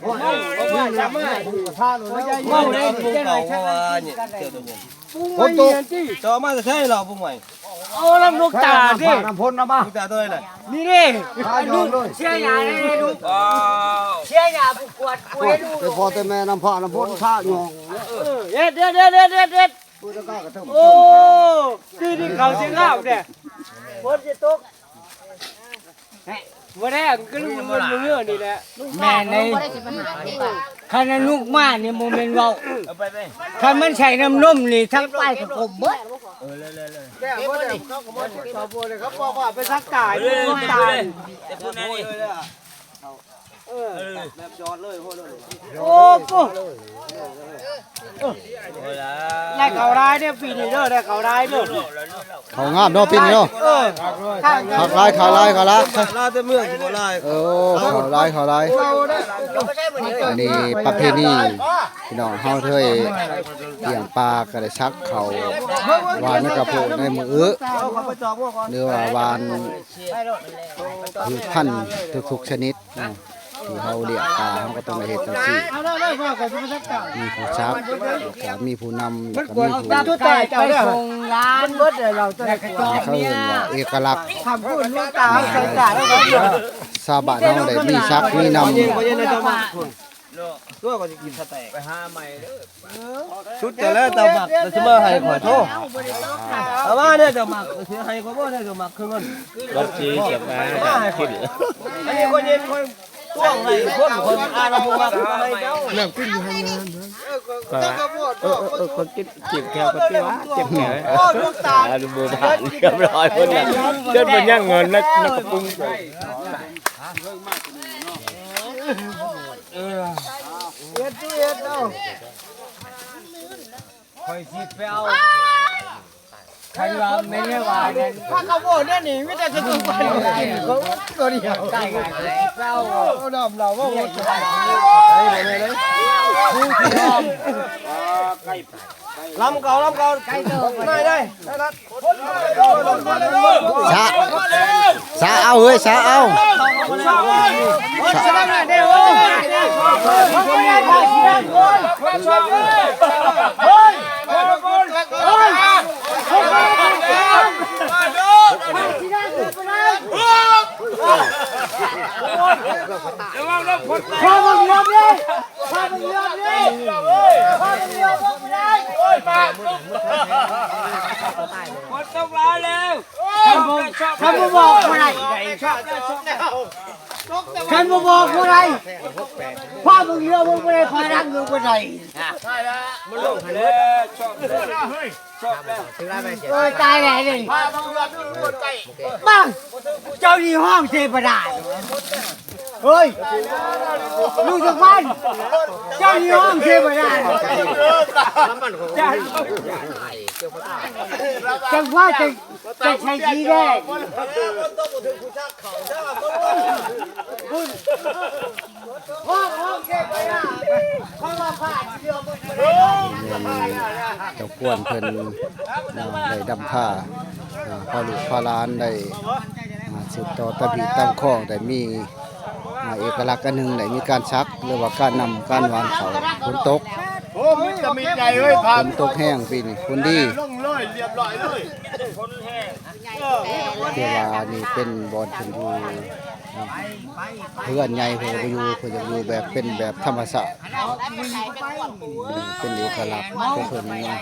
ໂອ້ຍ ເວົ້າໄດ້ດີຈັ່ງໃດ ເຈົ້າ ເຈົ້າມາແຕ່ໃສລາວຜູ້ໃໝ່? ເອົາລຳລູກຕາເດ້ ນ້ຳພົນນຳມາ ລູກຕາຕົວໃດລະ? ນີ້ເດ້ ເຊຍຫຍ້າເດ້ ລູກ ເຊຍຫຍ້າຜູ້ກວດ ໂອ້ຍ ແຕ່ພໍ່ແຕ່ແມ່ນ້ຳພານ້ຳພົນພາຍອງ ເອີ ເຮັດ ເຮັດ ເຮັດ ເຮັດ ເຮັດ ໂອ້ ຄືໜຶ່ງເຂົາຊິງາມແທ້ ຝົນຊິຕົກ ບໍ່ແລ້ງຄືມື້ນີ້ແຫຼະ ແມ່ນເດ້ ຄັນອະນຸກມານີ້ບໍ່ແມ່ນເວົ້າ ຄັນມັນໃສ່ນ້ຳນົມນີ້ທັງປາຍກະກົມເບິດ ເອີ ແລ້ວ ແລ້ວ ແລ້ວ ແລ້ວ ເຂົາບອກເລີຍ ເຂົາບອກວ່າໄປສັກຕາຍ ແຕ່ຄົນນັ້ນນີ້ ເອີ ແບບຍອດເລີຍ ໂອ້ໂຫ ໄດ້ເຂົ້າຫຼາຍເດ້ປີນີ້ເດີ ໄດ້ເຂົ້າຫຼາຍເດີ ເຂົ້າງາມເນາະປີນີ້ເນາະ ເອີ ຄັກຫຼາຍ ເຂົ້າຫຼາຍ ເຂົ້າຫຼາຍ ຫຼາຍແຕ່ເມືອງຊິບໍ່ຫຼາຍ ເອີ ເຂົ້າຫຼາຍ ເຂົ້າຫຼາຍ ອັນນີ້ປະເພນີພີ່ນ້ອງເຮົາເຄີຍລ້ຽງປາກໍໄດ້ສັກເຂົ້າຫວ່ານໃນກະໂພໃນມື້ອຶ ຫຼືວ່າຫວ່ານພືດພັນທຸກໆຊະນິດ ທີ່ເຮົາລ້ຽງປາ ເຮົາກໍຕ້ອງໄດ້ເຮັດຈັ່ງຊີ້ ມີຜູ້ສັກ ແລ້ວກໍມີຜູ້ນຳ ແລ້ວກໍມີຜູ້ ເຂົາເອີ້ນວ່າເອກະລັກ ຊາວບ້ານເຮົາໄດ້ມີສັກມີນຳ ຕົວກໍຊິກິນສະແຕັກ ໄປຫາໃໝ່ເດີ ສຸດແລ້ວ ເຈົ້າມັກແລ້ວຊິມາໃຫ້ຂ້ອຍໂທ ເອົາມາແນ່ ເຈົ້າມັກຊິໃຫ້ຂ້ອຍບໍ່ແນ່ ເຈົ້າມັກຄືເງິນ ບັດຊີ້ຈະມາຂຶ້ນ ອັນນີ້ຂ້ອຍເຮັດຂ້ອຍ ຕ້ອງໄດ້ຄົນ ຄົນອານຳບໍ່ມັກໃຫ້ເຈົ້າ ນ້ຳກິນຢູ່ຫັ້ນນະ ເອີ ເອີ ເອີ ຂ້ອຍກິນ ເຈັບແຂ້ວກໍຕິວ່າເຈັບແຂ້ວ ໂອ້ ນ້ຳຕາ ອາ ບໍ່ຜ່ານ ຮຽບຮ້ອຍເພິ່ນນະ ຈົນບໍ່ຍັງເງິນໃນ ໃນກະປຸງ ເອີ ເຮັດ ເຮັດເອົາ ຂ້ອຍຊິໄປເອົາ ຄັນວ່າແມ່ນວ່ານັ້ນ ພາກະໂວແນວນີ້ມີແຕ່ຈະຖືໄປກິນ ເຂົາຕົວດຽວ ໄດ້ໄປເອົາ ເອົານ້ຳເຫຼົ້າມາໝົດ ໄປເລີຍ ລຳເກົ່າ ລຳເກົ່າ ໄດ້ ໄດ້ ໄດ້ ສະ ສະເອົາເຮີຍ ສະເອົາ ສະ ລະວັງເດີ ຄົນ ຝົນຕົກຫຼາຍແລ້ວ ຄັນບໍ່ ຄັນບໍ່ບອກບໍ່ໄດ້ ຄັນບໍ່ບອກບໍ່ໄດ້ ພາເບິ່ງເຮືອເບິ່ງບໍ່ໄດ້ ພາດັງເບິ່ງບໍ່ໄດ້ ມັນລົງແລ້ວ ຊອບແລ້ວ ຊອບແລ້ວ ໂອ້ຍ ຕາຍແລ້ວນີ້ ບັງ ເຈົ້ານີ້ຮ້ອງເທວະດາ ເຮີ້ຍ ລຸງສຸພັນ ເຈົ້ານີ້ຮ້ອງເທວະດາ ຈັງຫວະ ຈັງ ຈັງໃສ່ສີແດງ ເຈົ້າກວນເພິ່ນ ໄດ້ນຳພາ ພາລູກພາຫຼານໄດ້ ອ່າ ສືບຕໍ່ຕາມພີ່ຕາມນ້ອງ ໄດ້ມີ ອ່າ ເອກະລັກອັນໜຶ່ງ ໄດ້ມີການສັກ ຫຼືວ່າການນຳການຫວ່ານເຂົ້າ ຝົນຕົກ ໂອ້ ມີແຕ່ມີໃຫຍ່ເວີຍ ຝົນຕົກແຮງປີນີ້ ຝົນດີ ລົງເລີຍ ລຽບຮ້ອຍເລີຍ ແຕ່ວ່ານີ້ເປັນບ່ອນເພິ່ນຢູ່ ເຮືອນໃຫຍ່ເພິ່ນກໍບໍ່ຢູ່ ເພິ່ນຢາກຢູ່ແບບ ເປັນແບບທຳມະຊາດ ເປັນເອກະລັກຂອງເພິ່ນເນາະ.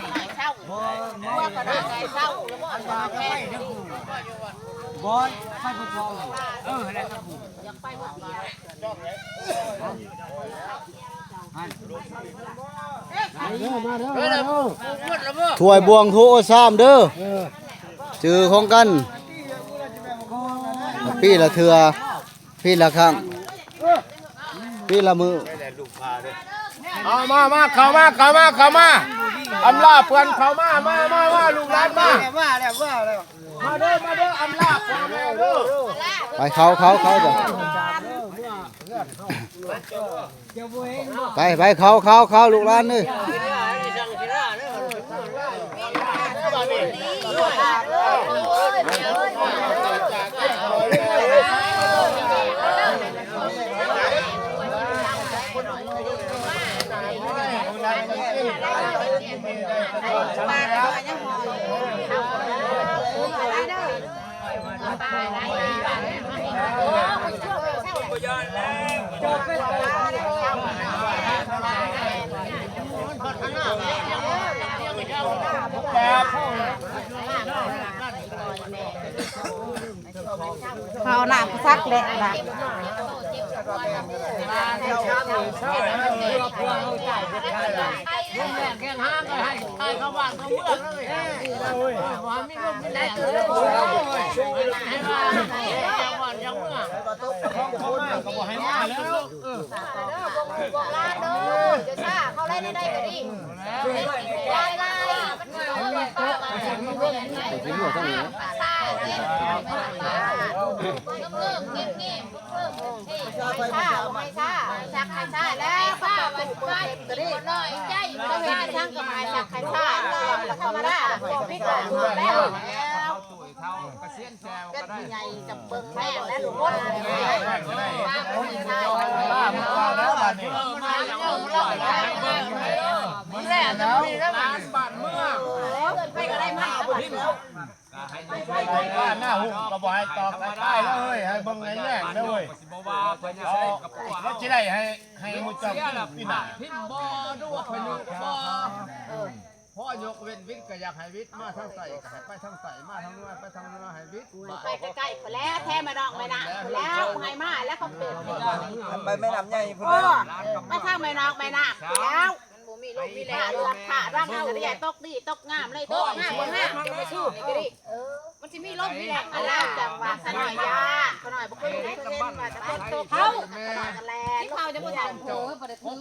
ຖ້ວຍບ່ວງໂຖຊາມເດີ ເອີ ຈື່ຂອງກັນ ປີລະເທື່ອ ປີລະຄັ້ງ ປີລະມື້ ເອົາມາ ມາ ເຂົ້າມາ ເຂົ້າມາ ເຂົ້າມາ ອຳລາເພື່ອນເຂົ້າມາ ມາ ມາ ມາ ລູກຫຼານມາ ມາເດີ ມາເດີ ອຳລາເພື່ອນມາເດີ ໄປ ເຂົ້າ ເຂົ້າ ເຂົ້າ ໄປ ໄປ ເຂົ້າ ເຂົ້າ ເຂົ້າ ລູກຫຼານເອີຍ. ເ ເຂົານ້ຳສັກແຫຼະນະ ໜ້າຫຸ້ມກໍບໍ່ໃຫ້ຕອກໃຕ້ໆເລີຍ ໃຫ້ເບິ່ງໃນແຍງເດີເວີຍ ເຂົາຊິໄດ້ໃຫ້ ໃຫ້ໝູ່ເຈົ້າກິນປີໜ້າ ພໍຍົກເວັ້ນວິດກໍຢາກໃຫ້ວິດມາທາງໃຕ້ ກໍໃຫ້ໄປທາງໃຕ້ ມາທາງເໜືອ ໄປທາງເໜືອ ໃຫ້ວິດ ໄປໃກ້ໆພຸ້ນແຫຼະ ແທ້ແມ່ນ້ອງແມ່ນາພຸ້ນແລ້ວ ໃຫ້ມາແລ້ວເຂົາເປັນ ໄປແມ່ນ້ຳໃຫຍ່ພຸ້ນແຫຼະ ໄປທາງແມ່ນ້ອງແມ່ນາພຸ້ນແລ້ວ ມັນບໍ່ມີລົມມີແລງ ເລືອກຂ້າດວາງເອົາ ຕກດີຕົກງາມເລີຍ ຕົກງາມບໍ່ງາມ ຈະໄປສູ້ນີ້ກໍດີ ມັນຊິມີລົມມີແລງ ອັນລາວຈັງຫວະ ຂະນ້ອຍຢ້ານ ຂະນ້ອຍບໍ່ເຄີຍຮູ້ເຄີຍເຫັນວ່າຈະຝົນຕົກ ເຂົາ ຂະນ້ອຍກໍແລ່ນ ທີ່ເຂົາຈະບໍ່ທັນເຜີ ບໍ່ໄດ້ຖື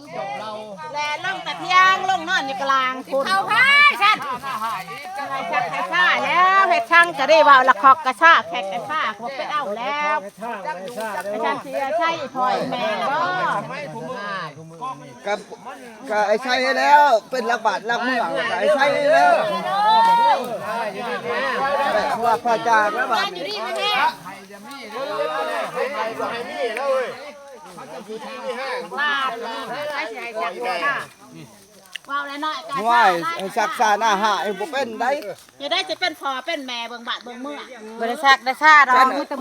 ແລ່ນລົງຕາທຽງ ລົງນອນຢູ່ກະລາງພຸ້ນ ເຂົາພາຍຊັ້ນ ໃຫ້ຊັກໃຫ້ຊ້າແລ້ວ ເຮັດຊັງກໍໄດ້ເວົ້າລະຄອກກະຊາກ ແຂກກະຊາກ ບໍ່ໄປເອົາແລ້ວ ໄອ້ຊັງເສຍໃຊ້ພໍ່ແມ່ບໍ່ ກະ ກະໄອ້ໄຊແລ້ວ ເປັນລັກບ້ານລັກເມືອງ ກະໄອ້ໄຊແລ້ວ ວ່າພະຈາກແລ້ວບາດນີ້ ເວົ້ານ້ອຍໆ ກະ ຫ້ວຍ ໃຫ້ຊັກຊາໜ້າຫາຍ ບໍ່ເປັນໃດ ຈະໄດ້ຈະເປັນພໍ່ເປັນແມ່ເບິ່ງບ້ານເບິ່ງເມືອງ ບໍ່ໄດ້ຊັກໄດ້ຊາດອກ ມີແຕ່